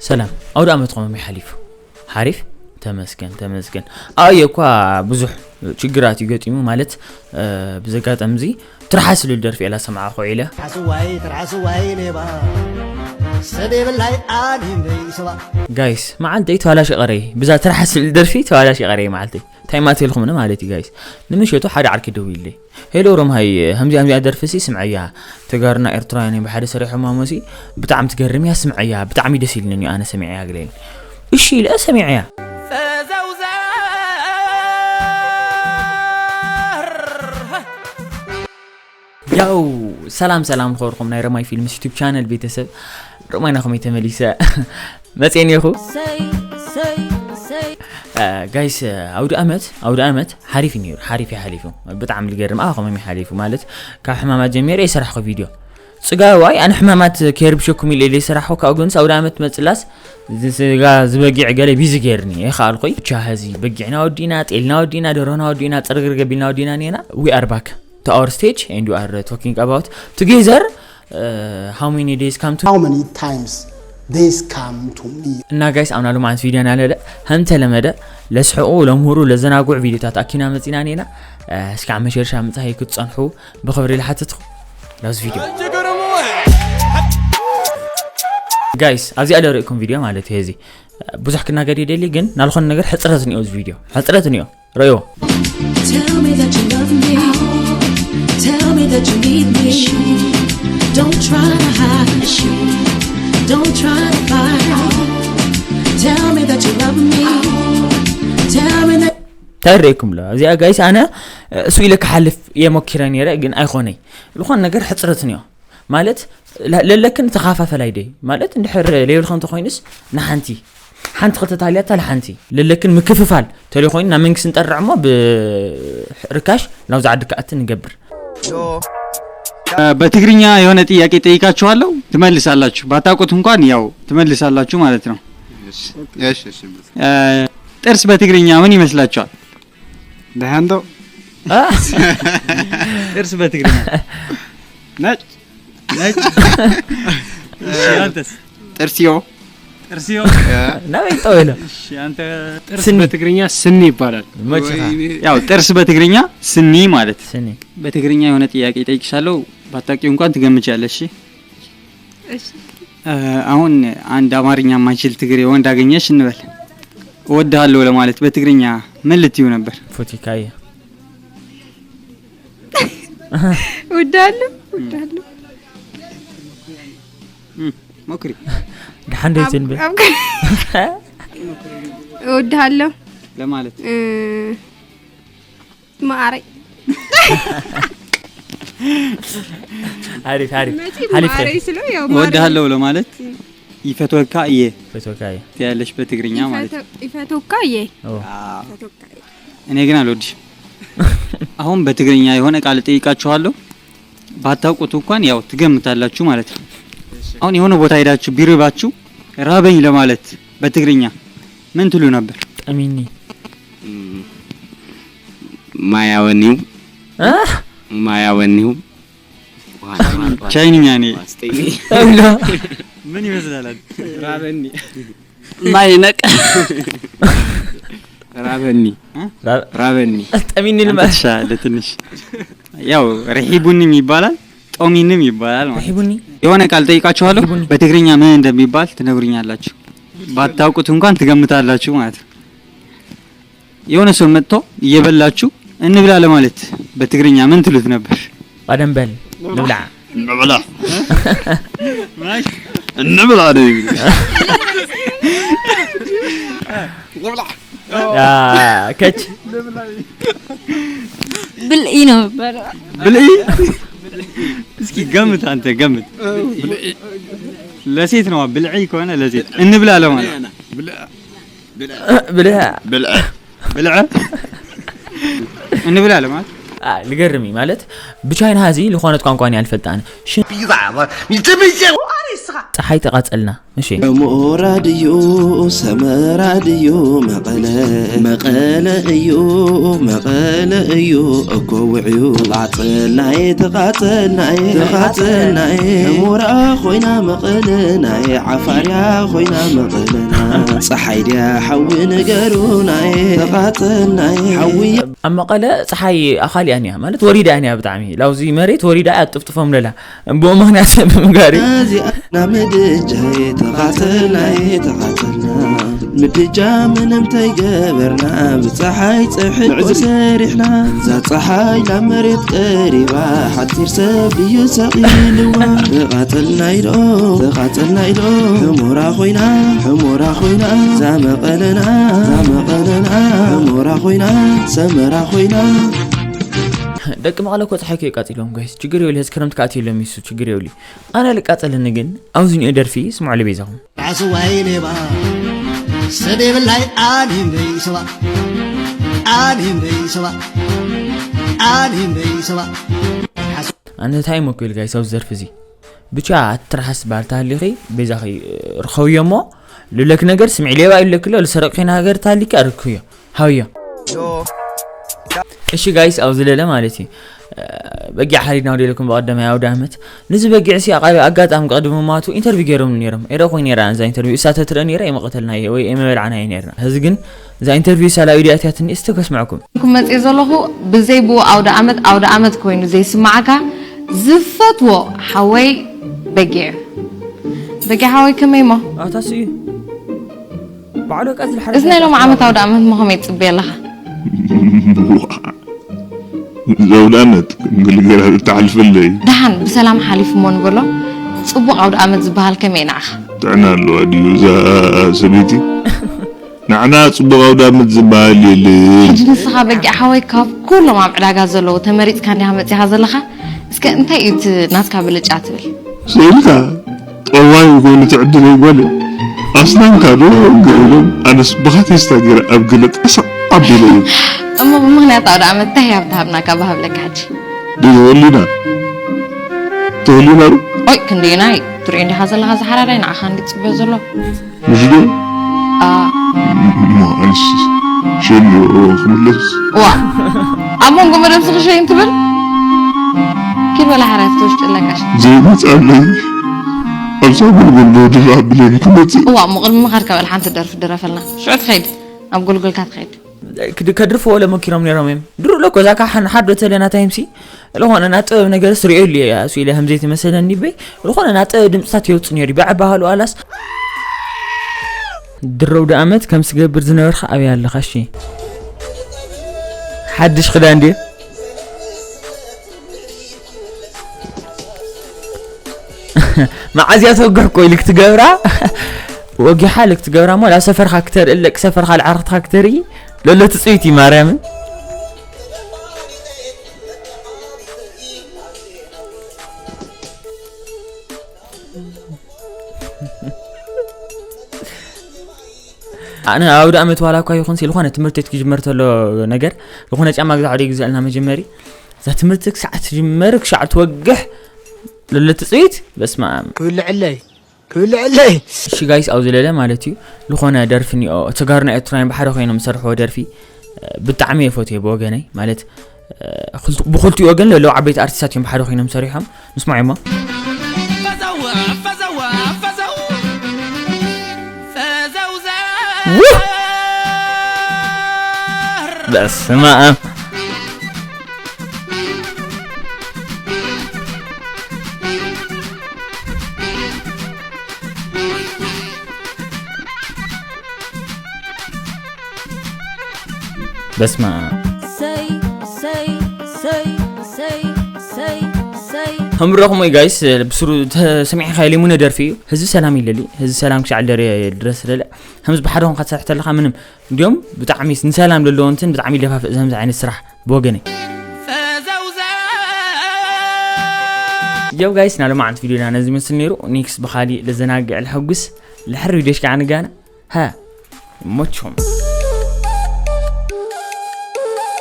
ሰላም፣ ኣውደ ኣመትኩም ከመይ ሓሊፉ? ሓሪፍ? ተመስገን፣ ተመስገን። ኣየ እኳ ብዙሕ ችግራት እዩ ገጢሙ፣ ማለት፣ እ፣ ብዘጋጠም እዚ ትርሓስ ዝብል ደርፊ እየ ላሰማዕኹ ውዒለ። ትርሓስዋይ፣ ትርሓስዋይ ሌባ፣ ሰብ የብላይ ዓሊም ደይ ሰባ። ጋይስ፣ መዓልተይ ተባላሽ ቀረይ። ብዛ ትርሓስ ዝብል ደርፊ ተባላሽ ቀረይ መዓልተይ። እንታይ ማት ኢልኩም ማለት እዩ ጋይስ? ንምሸቱ ሓደ ዓርኪ ደዊልለይ። "ሄሎ ሮምሃይ፣ ከምዚኣ ከምዚኣ ደርፊ ሲ ስምዐያ። ተጋሩና ኤርትራውያን እዮም ብሓደ ሰሪሖማ እሞ ሲ ብጣዕሚ ትገርም እያ፣ ስምዐያ። ብጣዕሚ ደስ ኢልኒ እዩ ኣነ ሰሚዐያ" ግለይን። እሺ ኢለ ሰሚዐያ። ፈዘውዘር። ያው ሰላም ሰላም፣ ዝኸበርኩም ናይ ረማይ ፊልምስ ዩቱብ ቻነል ቤተሰብ፣ ረማይና ከመይ ተመሊሰ መፅኤን ኢኹ። ሰይ፣ ሰይ፣ ሰይ። እ፣ ጋይስ፣ ኣውደ ኣመት፣ ኣውደ ኣመት ሓሪፍ እዩ ነይሩ፣ ሓሪፍ እዩ ሓሊፉ። ብጣዕሚ ዝገርም፣ ኣባኹም እዩ ሓሊፉ። ማለት፣ ካብ ሕማማት ጀሚረ ይሰራሕኩ ቪድዮ። ፅጋባይ፣ ኣነ ሕማማት ከይርብሸኩም ኢለ ዘይሰራሕኩ፣ ካብኡ ግንስ ኣውደ ኣመት መፅላስ፣ እዚ ስጋ ዝበጊዕ ገለ ቢዚ ገይርኒ፣ ይኸኣልኩይ። ብቻ፣ ሀዚ በጊዕና ወዲና፣ ጤልና ወዲና፣ ደሮና ወዲና፣ ፅርግርግ ኣቢልና ወዲና እኒና። We are back to our stage and we are talking about together, uh, how many days come to How many times days come to me? እና ጋይስ፣ ኣብና ሎማዓንስ ቪድዮና ለለ፣ ከምተለመደ፣ ለስሕቁ፣ ለምህሩ፣ ለዘናጉዕ ቪድዮታት ኣኪና መፂና እኒና። እ፣ እስካብ መሸርሻ ምፅሃይ ክትፀንሑ ብኽብሪ ልሓትትኹ። ላብዚ ቪድዮ። ጋይስ፣ ኣብዚኣ ለርእኩም ቪድዮ ማለት እዩ። እዚ ብዙሕ ክናገር ይደሊ፣ ግን ናልኾነ ነገር ሕፅረት እኒኦ፣ እዚ ቪድዮ ሕፅረት እኒኦ። ረዮ። Tell me that you love me. Tell me that you need me. Don't try to hide. Don't try to fight. Tell me that you love me. Tell me that እንታይ ርእኩም ኣሎ ኣብዚኣ ጋይስ? ኣነ እሱ ኢለ ክሓልፍ እየ ሞኪረ ነይረ፣ ግን ኣይኾነይ። ዝኾነ ነገር ሕፅረት እኒኦ ማለት፣ ለ-፣ ለለክን ተኻፋፈላይ ደይ ማለት፣ እንድሕር ሌብል ከም ተኾይኑስ ንሓንቲ፣ ሓንቲ ክልተ ታልያታ ንሓንቲ ለለክን ምክፍፋል ተለይ ኮይኑ ናብ መንግስቲ ንጠርዕ እሞ ብርካሽ ናብዚ ዓዲ ክኣቲ ንገብር። በትግርኛ የሆነ ጥያቄ ጠይቃችኋለሁ፣ ትመልሳላችሁ። ባታውቁት እንኳን ያው ትመልሳላችሁ ማለት ነው። እሺ፣ እሺ፣ እሺ። እ፣ ጥርስ በትግርኛ ምን ይመስላችኋል? ደሃንዶ። አ? ጥርስ በትግርኛ። ነጭ። ነጭ። እሺ፣ አንተስ? ጥርስዮ። ጥርስዮ። ናበይ ጠው ኢለ? እሺ፣ አንተ? ጥርስ ስኒ። በትግርኛ ስኒ ይባላል። መቼ? ወይኔ። ያው ጥርስ በትግርኛ ስኒ ማለት። ስኒ። በትግርኛ የሆነ ጥያቄ እጠይቅሻለሁ፣ ባታውቂው እንኳን ትገምቻለሽ። እሺ? እሺ። እ፣ አሁን አንድ አማርኛ የማይችል ትግሬ ወንድ አገኘሽ እንበል። "እወድሃለሁ" ለማለት በትግርኛ ምን ልትዩ ነበር? ፎቲካየ። እወድሃለሁ፣ እወድሃለሁ። እም፣ ሞክሪ። ደሓን ደይ ትንበ? ኣብ-፣ ኣብ-፣ እወድሃለሁ። ለማለት። እ፣ ማዕረይ። አሪፍ፣ አሪፍ። መቼም ሓሊፍ ማዕረይ ስለው ያው ማዕረይ። እወድሃለሁ ለማለት እም። ይፈትወካ እየ ፈትወካ እየ። ትያለሽ በትግርኛ ማለት ነው። ይፈትወካ እየ። ኦ። አዎ። ይፈትወካ እየ። እኔ ግን አልወድሽም። አሁን በትግርኛ የሆነ ቃል እጠይቃችኋለሁ። ባታውቁት እንኳን ያው ትገምታላችሁ ማለት ነው። አሁን የሆነ ቦታ ሄዳችሁ ቢርባችሁ "ራበኝ" ለማለት በትግርኛ ምን ትሉ ነበር? ጠሚኒ። እም፣ ማያወኒው። አ? ማያወኒው። ቻይንኛ ኔ። ምን ይመስላል? ራበኒ። ማይነቅ። ራበኒ። እ? ራ-፣ ራበኒ። ጠሚኒ ልማ-፣ አንተ ትሻለህ ትንሽ። ያው ርሒቡኒም ይባላል፣ ጦሚንም ይባላል ማለት። ርሒቡኒ? የሆነ ቃል ጠይቃችኋለሁ። ርሒቡኒ። በትግርኛ ምን እንደሚባል ትነግሩኛላችሁ። ባታውቁት እንኳን ትገምታላችሁ ማለት ነው። የሆነ ሰው መጥቶ እየበላችሁ "እንብላ" ለማለት በትግርኛ ምን ትሉት ነበር? ቀደም በል ንብላዕ። ንብላ። እንብላ ነው የሚሉት። ያ፣ ከች። ብልዒ ነው የሚባለው። ብልዒ? እስኪ ገምት፣ አንተ ገምት። ለሴት ነው ብልዒ ከሆነ ለሴት። "እንብላ" ለማለት። ብልዕ። ብልዕ። ብልዕ። እንብላ ለማለት። አ፣ ልገርም እዩ ማለት፣ ብቻይና ሀዚ ልኾነት ቋንቋ እኔ ኣልፈልጣን። ሽን- ፀሓይ ተቓፀልና። እሺ። ሞራ ድዩ ሰመራ ድዩ መቐለ? መቐለ እዩ፣ መቐለ እዩ እኮ ውዕዩ። ተቓፀልናይ፣ ተቓፀልናይ፣ ተቓፀልናይ። ሞራ ኮይና መቐለናይ፣ ዓፋርያ ኮይና መቐለና። ፀሓይ ድያ ሓዊ ንገሩናይ፣ ተቓፀልናይ። ሓዊ ኣብ መቐለ ፀሓይ ኣኻሊያ እያ ማለት ወሪዳ እያ ብጣዕሚ። ላውዚ መሬት ወሪዳ እያ፣ ጥፍጥፎም ለላ። ብኡ ምኽንያት ብምጋሪ እዚኣ ናብ ምድጃ ተቓተልና፣ ተቓተልና። ምድጃ ምንም ተይገበርና፣ ብፀሓይ ፀብሒ ሰሪሕና። እዛ ፀሓይ ናብ መሬት ቀሪባ፣ ሓፂር ሰብ እዩ ሰቒልዋ። ተቓተልና ኢሎ፣ ተቓተልና ኢሎ፣ ሕሞራ ኮይና፣ ሕሞራ ኮይና። እዛ መቐለና፣ እዛ መቐለና፣ ሕሞራ ኮይና፣ ሰመራ ኮይና። ደቂ መቐለ እኮ ፀሓይ ከየቃፂሎም ጋይስ፣ ችግር የብሉ። ህዝ ክረምት ከኣትየሎም ይሱ ችግር የብሉ። ኣነ ልቃፀለኒ ግን ኣብዚ ኒኦ ደርፊ ስምዑ ለቤዛኹም። ዓስዋይ ሌባ ሰብ የብላይ ኣሊም በይሰባ፣ ኣሊም በይሰባ፣ ኣሊም በይሰባ። ኣነ እንታይ እሞ ክብል ጋይስ ኣብዚ ዘርፊ እዚ ብቻ ኣትራሓስ ባልታ ሃሊኺ ቤዛኺ ርኸውዮ እሞ ልለክ ነገር ስምዒ ሌባ ይለክሎ ልሰረቅኺ ነገር ታሊካ ርክዮ ሃውዮ። እሺ ጋይስ ኣብዚ ለለ ማለት እዩ በጊዕ ሓሪድና ወደ ለኩም በቀደማይ ኣውደ ዓመት። ንዚ በጊዕ ሲ ኣቃቢ ኣጋጣሚ ቀድሚ ማቱ ኢንተርቪው ገይሮም ነይሮም። ኤረ ኮይ ነይራ እዛ ኢንተርቪው እሳ ተትረአ ነይራ የመቀተልና እየ ወይ የመበልዓና እየ ነይርና። ህዚ ግን እዛ ኢንተርቪው ሳላ ኢዲያትያትኒ እስቲ ከስምዕኩም። ክመጽእ ዘለኹ ብዘይ ብኡ ኣውደ ዓመት ኣውደ ዓመት ኮይኑ ዘይስማዓካ ዝፈትዎ ሓወይ በጊዕ። በጊዕ ሓወይ ከመይ እሞ? ኣታስ እዩ ባዕሉ ቀጽል ሓረግ እዚ ናይ ሎም ዓመት ኣውደ ዓመት እሞ ከመይ ትጽበየ ኣለኻ? ዘውዳነት ክንግልገላ እተሓልፈለይ። ደሓን ብሰላም ሓሊፉ እሞ ንበሎ። ጽቡቕ ኣውደ ዓመት ዝበሃል ከመይ ንዓኻ? ጥዕና ኣለዋ ድዩ እዛ ሰበይቲ? ንዓና ጽቡቕ ኣውደ ዓመት ዝበሃል የለን። ሕጂ ንስኻ በጊዕ ሓወይ ካብ ኩሎም ኣብ ዕዳጋ ዘለዉ ተመሪጽካ እንዲኻ መጺኻ ዘለኻ? እስከ እንታይ እዩ እቲ ናትካ ብልጫ ትብል? ስእልካ ጠዋይ ኮይኑ ትዕድለይ ጓል ኣስናንካ ዶ ገይሮም ኣነስ ብኻቴስታ ገይረ ኣብ ገለ ጠሳዕ ኣቢለ እዩ። እሞ ብምኽንያት ኣውደ ዓመት እንታይ ህያብ ተሃብናካ ብሃብለካ ሕጂ? ድዩ ተወሊና? ተወሊና ዶ? ኦይ ክንደየናይ ትሪኦ እንዲኻ ዘለኻ ዝሓራዳይ ንዓኻ እንዲ ትጽበዮ ዘሎ። ምሽ ዶ? አ እሞ ኣንስ ሸንዮ ክምለስ። ዋ ኣብ መንጎ መደብ ስኺ ሸይን ትብል? ኪድ በላ ሓራይ ፍትውሽ ጭለቃሽ። ዘይመጽኣለይ ኣብዛ ጎልጎል ዶ ድራ ብሌን ክመጽእ? እዋ እሞ ቅድሚ ምኻድ ከበል ሓንቲ ደርፊ ድረፈልና። ሽዑ ትኸይድ ኣብ ጎልጎልካ ትኸይድ። ክድ- ከድርፍዎ ለመኪሮም ነይሮም እዮም ድሮ ለኮ እዛ ካሓን ሓዶ ተለና ታይምሲ። ዝኾነ ናይ ጥበብ ነገር ስሪኦ ኢሉ እየ እሱ ኢለ ከም ዘይተመሰለኒ በይ። ዝኾነ ናይ ጥበብ ድምፅታት የውፅ ነይሩ በዐባሃሉ ኣላስ። ድረው ደኣመት ከም ስገብር ዝነበርካ ኣበይ ኣለኻ እሺ? ሓድሽ ክዳን ድዩ? መዓዝያ ተወግሕ እኮ ኢሉ ክትገብራ ወጊሓ ኢሉ ክትገብራ እሞ ናብ ሰፈርካ ክተርኢ ለቅ ሰፈርካ ልዓርክትካ ክተርኢ ለሎ ትፅቢት እዩ ማርያምን። ኣነ ኣውደ ኣመት ዋላ እኳ ይኹን ሲ ዝኾነ ትምህርቲ ክጅመር ተሎ ነገር ዝኾነ ጫማ ግዛዕ ወደ ግዛልና መጀመሪ እዛ ትምህርቲ ክሳዕ ትጅመር ክሻዕ ትወግሕ ለሎ ትፅቢት በስመ ኣብ። ክብልዕለይ ክብልዕለይ። እሺ ጋይስ ኣብዚ ለለ ማለት እዩ ዝኾነ ደርፊ ኒኦ ተጋሩና ኤርትራውያን ብሓደ ኮይኖም ዝሰርሕዎ ደርፊ ብጣዕሚ እየ ፈትዮ ብወገነይ ማለት ብክልቲ- ብክልቲኡ ወገን ለለዉ ዓበይቲ ኣርቲስታት እዮም ብሓደ ኮይኖም ሰሪሖም ንስማዕ እሞ። ፈዘው ፈዘው ፈዘው ፈዘው ዘር ውህ! በስመ ኣብ። በስመ ኣብ። ሰይ ሰይ ሰይ ሰይ ሰይ ሰይ ከምረኹም ወይ ጋይስ ብስሩ ተሰሚዕካ ሊሙነ ደርፊ እዩ። ህዝቢ ሰላም ይለሊ ህዝቢ ሰላም ክሻዕ ደረ ድረስ ለለ ከምዚ ብሓደ ኾንካ ትሰርሕ ተለኻ ምንም እንዲዮም ብጣዕሚ ንሰላም ለለዎ እንትን ብጣዕሚ ይለፋፍእ ዘምዚ ዓይነት ስራሕ ብወገነይ። ፈዘውዘ ያው ጋይስ ናለማዓንት ቪዲዮና ነዚ መስል ነይሩ። ኔክስት ብኻሊ ለዘናግዕ ለሐጉስ ለሕሪ ቪዲዮሽ ከዓ ንጋና ሃ ሞችኹም።